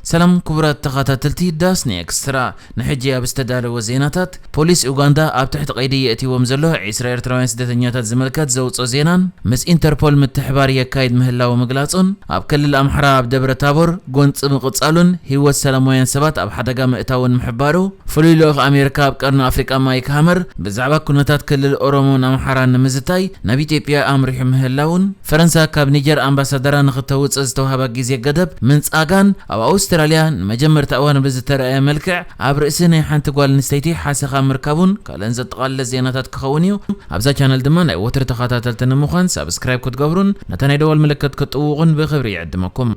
ሰላም ክቡራት ተኸታተልቲ ዳስኒ ኤክስትራ፣ ንሕጂ ኣብ ዝተዳለወ ዜናታት፣ ፖሊስ ኡጋንዳ ኣብ ትሕቲ ቀይዲ የእትይዎም ዘሎ ዕስራ ኤርትራውያን ስደተኛታት ዝምልከት ዘውፅኦ ዜናን ምስ ኢንተርፖል ምትሕባር የካይድ ምህላው ምግላጹን፣ ኣብ ክልል ኣምሓራ ኣብ ደብረ ታቦር ጎንፂ ምቕጻሉን ህይወት ሰላማውያን ሰባት ኣብ ሓደጋ ምእታውን ምሕባሩ፣ ፍሉይ ልኡኽ ኣሜሪካ ኣብ ቀርኒ ኣፍሪቃ ማይክ ሃመር ብዛዕባ ኩነታት ክልል ኦሮሞን ኣምሓራን ንምዝታይ ናብ ኢትዮጵያ ኣምሪሑ ምህላውን፣ ፈረንሳ ካብ ኒጀር ኣምባሳደራ ንክተውፅእ ዝተዋህባ ግዜ ገደብ ምንጻጋን፣ ኣብ ኣውስትራልያ ንመጀመርታ እዋን ብዝተረኣየ መልክዕ ኣብ ርእሲ ናይ ሓንቲ ጓል ኣንስተይቲ ሓሰኻ ምርካቡን ካልእን ዘጠቓለለ ዜናታት ክኸውን እዩ። ኣብዛ ቻነል ድማ ናይ ወትሪ ተኸታተልቲ ንምዃን ሳብስክራይብ ክትገብሩን ነታ ናይ ደወል ምልክት ክትጥውቑን ብኽብሪ ይዕድመኩም።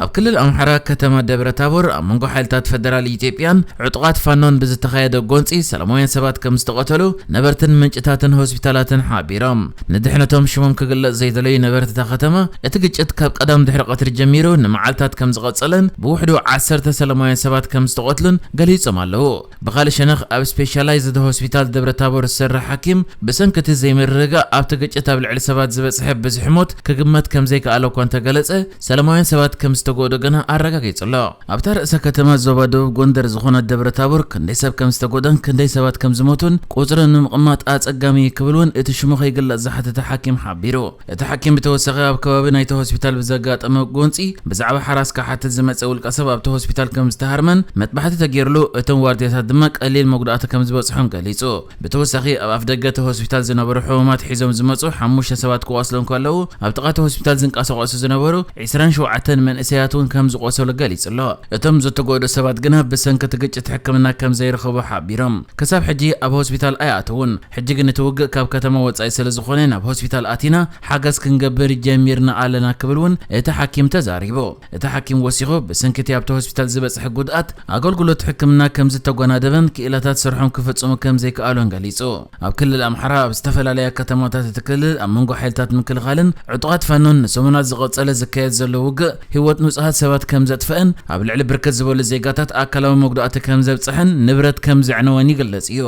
ኣብ ክልል ኣምሓራ ከተማ ደብረ ታቦር ኣብ መንጎ ሓይልታት ፈደራል ኢትዮጵያን ዕጡቓት ፋኖን ብዝተኻየደ ጎንፂ ሰላማውያን ሰባት ከም ዝተቐተሉ ነበርትን ምንጭታትን ሆስፒታላትን ሓቢሮም። ንድሕነቶም ሽሞም ክግለጽ ዘይደለዩ ነበርቲ እታ ከተማ፣ እቲ ግጭት ካብ ቀዳም ድሕሪ ቀትሪ ጀሚሩ ንመዓልታት ከም ዝቐጸለን ብውሕዱ ዓሰርተ ሰላማውያን ሰባት ከም ዝተቐትሉን ገሊጾም ኣለዉ። ብኻልእ ሸነኽ ኣብ ስፔሻላይዝድ ሆስፒታል ደብረ ታቦር ዝሰርሕ ሓኪም ብሰንኪ እቲ ዘይምርግጋእ ኣብቲ ግጭት ኣብ ልዕሊ ሰባት ዝበጽሐ ብዝሒ ሞት ክግመት ከም ዘይከኣለ እኳ እንተገለጸ፣ ሰላማውያን ሰባት ከም ዝተጎድኡ ግና ኣረጋጊጹ ኣሎ። ኣብታ ርእሰ ከተማ ዞባ ደቡብ ጎንደር ዝኾነት ደብረ ታቦር ክንደይ ሰብ ከም ዝተጎድኣን ክንደይ ሰባት ከም ዝሞቱን ቁጽሪ ንምቕማጥ ኣጸጋሚ እዩ ክብል እውን እቲ ሽሙ ከይግለጽ ዝሓተተ ሓኪም ሓቢሩ። እቲ ሓኪም ብተወሳኺ ኣብ ከባቢ ናይቲ ሆስፒታል ብዘጋጠመ ጎንጺ ብዛዕባ ሓራስ ክሓትት ዝመጸ ውልቀ ሰብ ኣብቲ ሆስፒታል ከም ዝተሃርመን መጥባሕቲ ተገይርሉ እቶም ዋርድያታት ድማ ቀሊል መጉዳእቲ ከም ዝበጽሖም ገሊጹ። ብተወሳኺ ኣብ ኣፍደገ እቲ ሆስፒታል ዝነበሩ ሕሙማት ሒዞም ዝመጹ ሓሙሽተ ሰባት ክቆስሉ እንከለዉ ኣብ ጥቓ እቲ ሆስፒታል ዝንቀሳቐሱ ዝነበሩ ዕስራን ሸውዓተን መንእሰያት እውን ከም ዝቆሰሉ ገሊጹ ኣሎ። እቶም ዝተጎድኡ ሰባት ግና ብሰንኪ እቲ ግጭት ሕክምና ከም ዘይረኸቡ ሓቢሮም። ክሳብ ሕጂ ኣብ ሆስፒታል ኣይኣተዉን። ሕጂ ግን እቲ ውግእ ካብ ከተማ ወጻኢ ስለ ዝኾነ ናብ ሆስፒታል ኣቲና ሓገዝ ክንገብር ጀሚርና ኣለና ክብል እውን እቲ ሓኪም ተዛሪቡ። እቲ ሓኪም ወሲኹ ብሰንኪ እቲ ኣብቲ ሆስፒታል ዝበጽሐ ጉድኣት ኣገልግሎት ሕክምና ከም ዝተጓናደበን ክኢላታት ስርሖም ክፍጽሙ ከም ዘይከኣሉን ገሊጹ። ኣብ ክልል ኣምሓራ ኣብ ዝተፈላለያ ከተማታት እቲ ክልል ኣብ መንጎ ሓይልታት ምክልኻልን ዕጡቓት ፋኖን ንሰሙናት ዝቐጸለ ዝካየድ ዘሎ ውግእ ህይወት ንጹሃት ሰባት ከም ዘጥፍአን ኣብ ልዕሊ ብርክት ዝበሉ ዜጋታት ኣካላዊ መጉዳእቲ ከም ዘብጽሐን ንብረት ከም ዘዕነወን ይግለጽ እዩ።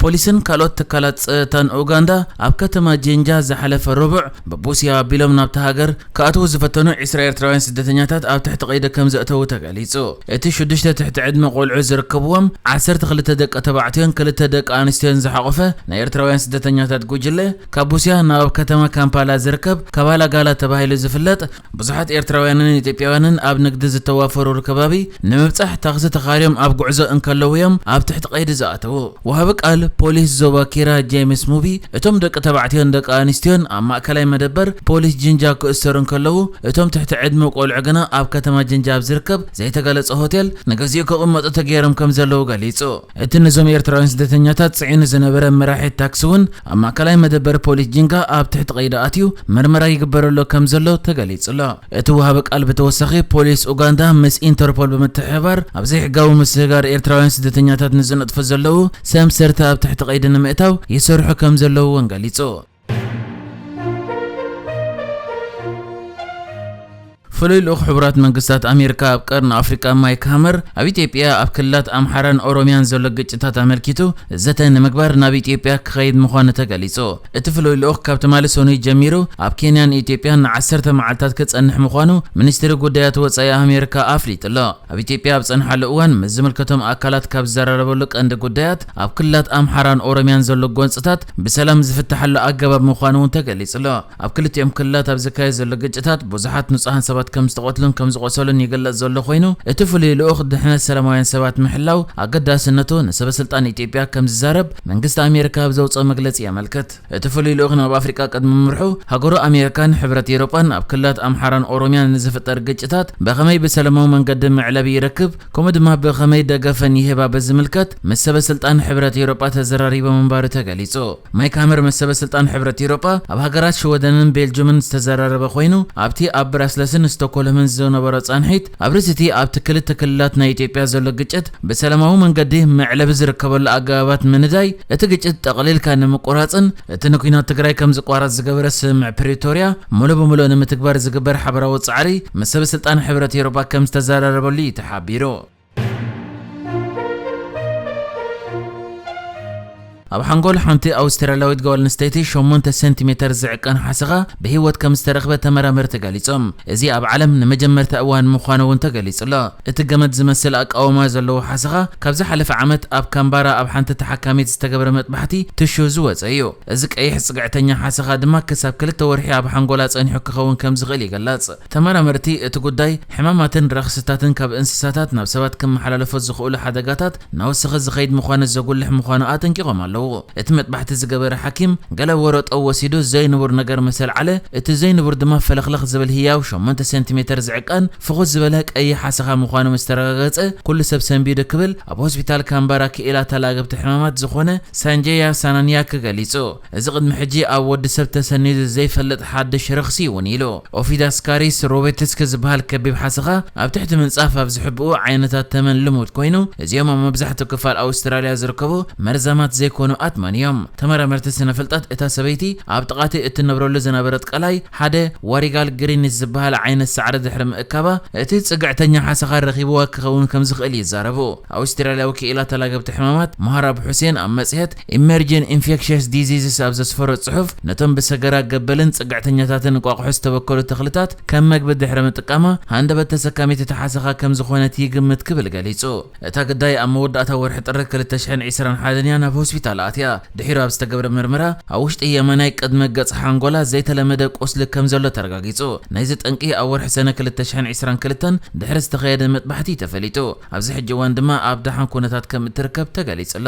ፖሊስን ካልኦት ትካላት ጸጥታን ኡጋንዳ ኣብ ከተማ ጂንጃ ዝሓለፈ ረቡዕ ብቡስያ ኣቢሎም ናብታ ሃገር ክኣትዉ ዝፈተኑ ዕስራ ኤርትራውያን ስደተኛታት ኣብ ትሕቲ ቀይዲ ከም ዘእተዉ ተገሊጹ። እቲ ሽዱሽተ ትሕቲ ዕድመ ቆልዑ ዝርከብዎም ዓሰርተ ክልተ ደቂ ተባዕትዮን ክልተ ደቂ ኣንስትዮን ዝሓቖፈ ናይ ኤርትራውያን ስደተኛታት ጉጅለ ካብ ቡስያ ናብ ከተማ ካምፓላ ዝርከብ ካባላጋላ ተባሂሉ ዝፍለጥ ብዙሓት ኤርትራውያንን ኢትዮጵያውያንን ኣብ ንግዲ ዝተዋፈሩሉ ከባቢ ንምብጻሕ ታክሲ ተኻርዮም ኣብ ጉዕዞ እንከለዉ እዮም ኣብ ትሕቲ ቀይዲ ዝኣተዉ። ወሃቢ ቃል ፖሊስ ዞባ ኪራ ጄምስ ሙቢ፣ እቶም ደቂ ተባዕትዮን ደቂ ኣንስትዮን ኣብ ማእከላይ መደበር ፖሊስ ጅንጃ ክእሰሩ እንከለዉ፣ እቶም ትሕቲ ዕድመ ቆልዑ ግና ኣብ ከተማ ጅንጃ ኣብ ዝርከብ ዘይተገለጸ ሆቴል ንግዚኡ ክቕመጡ ተገይሮም ከም ዘለዉ ገሊጹ። እቲ ነዞም ኤርትራውያን ስደተኛታት ጽዒኑ ዝነበረ መራሒ ታክሲ እውን ኣብ ማእከላይ መደበር ፖሊስ ጅንጋ ኣብ ትሕቲ ቀይዲ ኣትዩ መርመራ ይግበረሉ ከም ዘሎ ተገሊጹ ኣሎ። እቲ ወሃቢ ቃል ብተወሳኺ ፖሊስ ኡጋንዳ ምስ ኢንተርፖል ብምትሕብባር ኣብ ዘይሕጋዊ ምስግጋር ኤርትራውያን ስደተኛታት ንዝነጥፉ ዘለዉ ሰምሰርቲ ኣብ ትሕቲ ቀይዲ ንምእታው ይሰርሑ ከም ዘለዉ እውን ገሊጹ። ፍሉይ ልኡኽ ሕቡራት መንግስታት ኣሜሪካ ኣብ ቀርኒ ኣፍሪቃ ማይክ ሃመር ኣብ ኢትዮጵያ ኣብ ክልላት ኣምሓራን ኦሮሚያን ዘሎ ግጭታት ኣመልኪቱ ዘተ ንምግባር ናብ ኢትዮጵያ ክኸይድ ምዃኑ ተገሊጹ። እቲ ፍሉይ ልኡኽ ካብ ትማሊ ሰኑይ ጀሚሩ ኣብ ኬንያን ኢትዮጵያን ንዓሰርተ መዓልታት ክጸንሕ ምዃኑ ሚኒስትሪ ጉዳያት ወጻኢ ኣሜሪካ ኣፍሊጡ ኣሎ። ኣብ ኢትዮጵያ ኣብ ጸንሓሉ እዋን ምስ ዝምልከቶም ኣካላት ካብ ዝዘራረበሉ ቀንዲ ጉዳያት ኣብ ክልላት ኣምሓራን ኦሮሚያን ዘሎ ጎንጽታት ብሰላም ዝፍትሓሉ ኣገባብ ምዃኑ እውን ተገሊጹ ኣሎ። ኣብ ክልቲኦም ክልላት ኣብ ዝካየድ ዘሎ ግጭታት ብዙሓት ንጹሃን ሰባት ከም ዝተቐትሉን ከም ዝቖሰሉን ይግለጽ ዘሎ ኮይኑ፣ እቲ ፍሉይ ልኡኽ ድሕነት ሰላማውያን ሰባት ምሕላው ኣገዳስነቱ ንሰበ ስልጣን ኢትዮጵያ ከም ዝዛረብ መንግስቲ ኣሜሪካ ኣብ ዘውጽኦ መግለጺ የመልክት። እቲ ፍሉይ ልኡኽ ናብ ኣፍሪቃ ቅድሚ ምምርሑ፣ ሃገሩ ኣሜሪካን ሕብረት ኤውሮጳን ኣብ ክልላት ኣምሓራን ኦሮሚያን ንዝፍጠር ግጭታት ብኸመይ ብሰላማዊ መንገዲ መዕለቢ ይረክብ፣ ከምኡ ድማ ብኸመይ ደገፈን ይህባ ብዝምልከት ምስ ሰበ ስልጣን ሕብረት ኤውሮጳ ተዘራሪቦም ምንባሩ ተገሊጹ። ማይክ ሃመር ምስ ሰበ ስልጣን ሕብረት ኤውሮጳ ኣብ ሃገራት ሽወደንን ቤልጁምን ዝተዘራረበ ኮይኑ፣ ኣብቲ ኣብ ብራስለስን ስቶኮልምን ዝነበሮ ጻንሒት ኣብ ርእሲ እቲ ኣብቲ ክልተ ክልላት ናይ ኢትዮጵያ ዘሎ ግጭት ብሰላማዊ መንገዲ መዕለቢ ዝርከበሉ ኣገባባት ምንዳይ፣ እቲ ግጭት ጠቕሊልካ ንምቁራጽን እቲ ንኲናት ትግራይ ከም ዝቋረጽ ዝገበረ ስምምዕ ፕሪቶርያ ሙሉ ብሙሉ ንምትግባር ዝግበር ሓበራዊ ጻዕሪ ምስ ሰበ ስልጣን ሕብረት ኤውሮጳ ከም ዝተዘራረበሉ እዩ ተሓቢሩ። ኣብ ሓንጎል ሓንቲ ኣውስትራልያዊት ጓል ኣንስተይቲ ሸሞንተ ሴንቲሜተር ዝዕቀን ሓሰኻ ብህይወት ከም ዝተረኽበ ተመራመርቲ ገሊጾም። እዚ ኣብ ዓለም ንመጀመርታ እዋን ምዃኑ እውን ተገሊጹ ኣሎ። እቲ ገመድ ዝመስል ኣቃውማ ዘለዎ ሓሰኻ ካብ ዝሓለፈ ዓመት ኣብ ካምባራ ኣብ ሓንቲ ተሓካሚት ዝተገብረ መጥባሕቲ ትሹ ዝወጸ እዩ። እዚ ቀይሕ ጽግዕተኛ ሓሰኻ ድማ ክሳብ ክልተ ወርሒ ኣብ ሓንጎላ ጸኒሑ ክኸውን ከም ዝኽእል ይግለጽ። ተመራመርቲ እቲ ጉዳይ ሕማማትን ረኽስታትን ካብ እንስሳታት ናብ ሰባት ክመሓላለፉ ዝኽእሉ ሓደጋታት እናወሰኸ ዝኸይድ ምዃኑ ዘጉልሕ ምዃኑ ኣጠንቂቖም ኣለዉ። እቲ መጥባሕቲ ዝገበረ ሓኪም ገለ ወረጦ ወሲዱ ዘይንቡር ነገር ምስ ኣልዓለ፣ እቲ ዘይንቡር ድማ ፈለኽለኽ ዝብል ህያው ሸሞንተ ሴንቲሜተር ዝዕቀን ፍኹስ ዝበለ ቀይሕ ሓሰኻ ምዃኑ ምስ ተረጋገጸ፣ ኩሉ ሰብ ሰንቢዱ ክብል ኣብ ሆስፒታል ካምባራ ክኢላ ተላገብቲ ሕማማት ዝኾነ ሳንጀያ ሳናንያክ ገሊጹ። እዚ ቅድሚ ሕጂ ኣብ ወዲ ሰብ ተሰኒዱ ዘይፈልጥ ሓድሽ ረኽሲ እውን ኢሉ። ኦፊዳስካሪስ ሮቤትስክ ዝበሃል ከቢብ ሓሰኻ ኣብ ትሕቲ ምንጻፍ ኣብ ዝሕብኡ ዓይነታት ተመን ልሙድ ኮይኑ፣ እዚኦም ኣብ መብዛሕትኡ ክፋል ኣውስትራልያ ዝርከቡ መርዛማት ዘይኮኑ ኣትማን እዮም። ተመራመርቲ ስነ ፍልጠት እታ ሰበይቲ ኣብ ጥቓቲ እትነብረሉ ዝነበረት ቀላይ ሓደ ዋሪጋል ግሪንስ ዝበሃል ዓይነት ሳዕሪ ድሕሪ ምእካባ፣ እቲ ጽግዕተኛ ሓሰኻ ረኺብዋ ክኸውን ከም ዝኽእል ይዛረቡ። ኣውስትራልያዊ ክኢላ ተላገብቲ ሕማማት መሃራብ ሑሴን ኣብ መጽሔት ኢመርጂን ኢንፌክሽስ ዲዚዝስ ኣብ ዘስፈሮ ጽሑፍ፣ ነቶም ብሰገራ ገበልን ጽግዕተኛታትን እንቋቑሖ ዝተበከሉ ተኽልታት ከም መግቢ ድሕሪ ምጥቃማ፣ ሃንደበት ተሰካሚት እቲ ሓሰኻ ከም ዝኾነት ይግምት ክብል ገሊጹ። እታ ግዳይ ኣብ መወዳእታ ወርሒ ጥሪ ክልተ ሽሕን ዕስራን ሓደን እያ ናብ ሆስፒታል ኣትያ። ድሒሩ ኣብ ዝተገብረ ምርመራ፣ ኣብ ውሽጢ የማናይ ቅድመ ገጽ ሓንጎላ ዘይተለመደ ቁስሊ ከም ዘሎ ተረጋጊጹ። ናይዚ ጠንቂ ኣብ ወርሒ ሰነ ክልተ ሽሕን ዕስራን ክልተን ድሕሪ ዝተኸየደ መጥባሕቲ እዩ ተፈሊጡ። ኣብዚ ሕጂ እዋን ድማ ኣብ ደሓን ኩነታት ከም እትርከብ ተገሊጹ ኣሎ።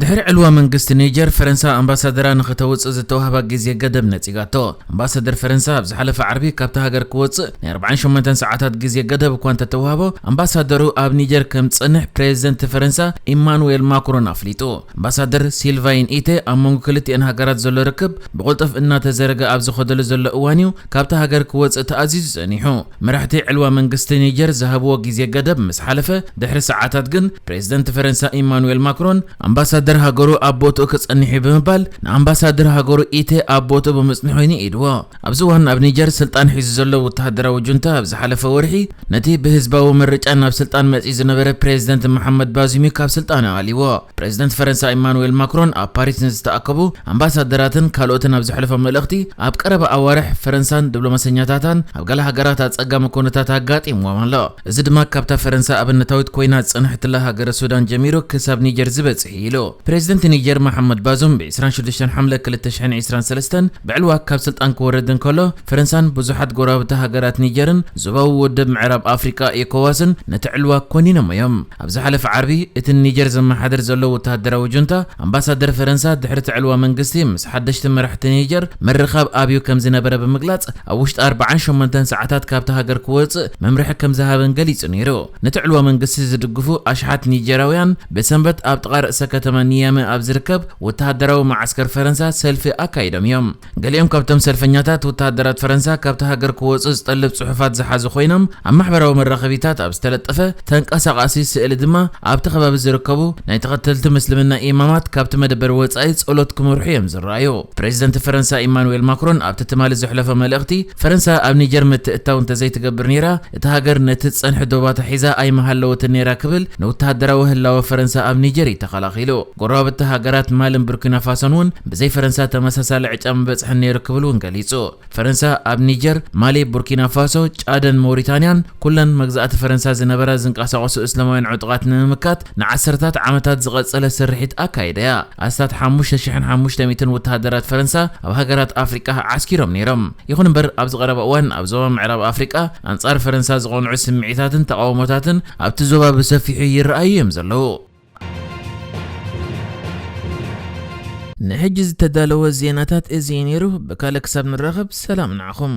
ድሕሪ ዕልዋ መንግስቲ ኒጀር፣ ፈረንሳ ኣምባሳደራ ንኽተውጽእ ዝተዋህባ ግዜ ገደብ ነጺጋቶ። ኣምባሳደር ፈረንሳ ኣብ ዝሓለፈ ዓርቢ ካብታ ሃገር ክወጽእ ናይ ኣርባዓን ሸሞንተን ሰዓታት ግዜ ገደብ እኳ እንተተዋህቦ፣ ኣምባሳደሩ ኣብ ኒጀር ከም ዝጸንሕ ፕሬዚደንት ፈረንሳ ኢማኑኤል ማክሮን ኣፍሊጡ። ኣምባሳደር ሲልቫይን ኢቴ ኣብ መንጎ ክልቲኤን ሃገራት ዘሎ ርክብ ብቕልጡፍ እናተዘረገ ኣብ ዝኸደሉ ዘሎ እዋን እዩ ካብታ ሃገር ክወጽእ ተኣዚዙ ጸኒሑ። መራሕቲ ዕልዋ መንግስቲ ኒጀር ዝሃብዎ ግዜ ገደብ ምስ ሓለፈ ድሕሪ ሰዓታት ግን፣ ፕሬዚደንት ፈረንሳ ኢማኑኤል ማክሮን ኣምባሳደር ሃገሩ ኣብ ቦትኡ ክጸንሕ እዩ ብምባል፣ ንኣምባሳደር ሃገሩ ኢቴ ኣብ ቦትኡ ብምጽንሑ ንኢድዎ። ኣብዚ እዋን ኣብ ኒጀር ስልጣን ሒዙ ዘሎ ወተሃደራዊ ጁንታ ኣብ ዝሓለፈ ወርሒ ነቲ ብህዝባዊ ምርጫ ናብ ስልጣን መጺኡ ዝነበረ ፕሬዚደንት መሓመድ ባዙም እዩ ካብ ስልጣን ኣልይዎ። ፕሬዚደንት ፈረንሳ ኢማኑኤል ማክሮን ኣብ ፓሪስ ንዝተኣከቡ ኣምባሳደራትን ካልኦትን ኣብ ዘሕለፎ መልእኽቲ፣ ኣብ ቀረባ ኣዋርሕ ፈረንሳን ዲፕሎማሰኛታታን ኣብ ገለ ሃገራት ኣጸጋሚ ኩነታት ኣጋጢምዎም ኣሎ። እዚ ድማ ካብታ ፈረንሳ ኣብነታዊት ኮይና ዝጸንሐትላ ሃገረ ሱዳን ጀሚሩ ክሳብ ኒጀር ዝበጽሕ እዩ ኢሉ። ፕሬዚደንት ኒጀር መሓመድ ባዙም ብ ዕስራን ሽዱሽተን ሓምለ ክልተ ሽሕን ዕስራን ሰለስተን ብዕልዋ ካብ ስልጣን ክወርድ እንከሎ፣ ፈረንሳን ብዙሓት ጎረባብቲ ሃገራት ኒጀርን ዞባዊ ውድብ ምዕራብ ኣፍሪቃ ኤኮዋስን ነቲ ዕልዋ ኮኒኖም እዮም። ኣብ ዝሓለፈ ዓርቢ እቲ ንኒጀር ዘመሓድር ዘሎ ወተሃደራዊ ጁንታ፣ ኣምባሳደር ፈረንሳ ድሕሪ እቲ ዕልዋ መንግስቲ ምስ ሓደሽቲ መራሕቲ ኒጀር ምርኻብ ኣብዩ ከም ዝነበረ ብምግላጽ፣ ኣብ ውሽጢ ኣርባዓን ሸሞንተን ሰዓታት ካብታ ሃገር ክወጽእ መምርሒ ከም ዝሃበን ገሊጹ ነይሩ። ነቲ ዕልዋ መንግስቲ ዝድግፉ ኣሽሓት ኒጀራውያን ብሰንበት ኣብ ጥቓ ርእሰ ከተማ ኒያመ ኣብ ዝርከብ ወተሃደራዊ መዓስከር ፈረንሳ ሰልፊ ኣካይዶም እዮም። ገሊኦም ካብቶም ሰልፈኛታት፣ ወተሃደራት ፈረንሳ ካብቲ ሃገር ክወጹ ዝጠልብ ጽሑፋት ዝሓዙ ኮይኖም፣ ኣብ ማሕበራዊ መራኸቢታት ኣብ ዝተለጠፈ ተንቀሳቓሲ ስእሊ ድማ ኣብቲ ከባቢ ዝርከቡ ናይ ተኸተልቲ ምስልምና ኢማማት ካብቲ መደበር ወጻኢ ጸሎት ክመርሑ እዮም ዝረኣዩ። ፕሬዚደንት ፈረንሳ ኢማኑኤል ማክሮን ኣብቲ ትማሊ ዘሕለፎ መልእኽቲ፣ ፈረንሳ ኣብ ኒጀር ምትእትታው እንተዘይትገብር ነይራ፣ እታ ሃገር ነቲ ዝጸንሐ ዶባታ ሒዛ ኣይምሃለወትን ነይራ ክብል ንወተሃደራዊ ህላወ ፈረንሳ ኣብ ኒጀር እዩ ተኸላኺሉ። ጎረባብቲ ሃገራት ማልን ቡርኪና ፋሶን እውን ብዘይ ፈረንሳ ተመሳሳሊ ዕጫ ምበጽሐን ነይሩ ክብል እውን ገሊጹ። ፈረንሳ ኣብ ኒጀር፣ ማሊ፣ ቡርኪና ፋሶ፣ ጫድን ሞሪታንያን፣ ኩለን መግዛእቲ ፈረንሳ ዝነበራ ዝንቀሳቐሱ እስላማውያን ዕጡቓት ንምምካት ንዓሰርታት ዓመታት ዝቐጸለ ስርሒት ኣካይዳ እያ። ኣስታት ሓሙሽተ ሽሕን ሓሙሽተ ሚእትን ወተሃደራት ፈረንሳ ኣብ ሃገራት ኣፍሪቃ ዓስኪሮም ነይሮም። ይኹን እምበር፣ ኣብዚ ቀረባ እዋን ኣብ ዞባ ምዕራብ ኣፍሪቃ ኣንጻር ፈረንሳ ዝቐንዑ ስምዒታትን ተቓውሞታትን ኣብቲ ዞባ ብሰፊሑ ይረኣዩ እዮም ዘለዉ። ንሕጂ ዝተዳለወ ዜናታት እዚ እዩ ነይሩ። ብካልእ ክሳብ ንራኸብ፣ ሰላም ንዓኹም።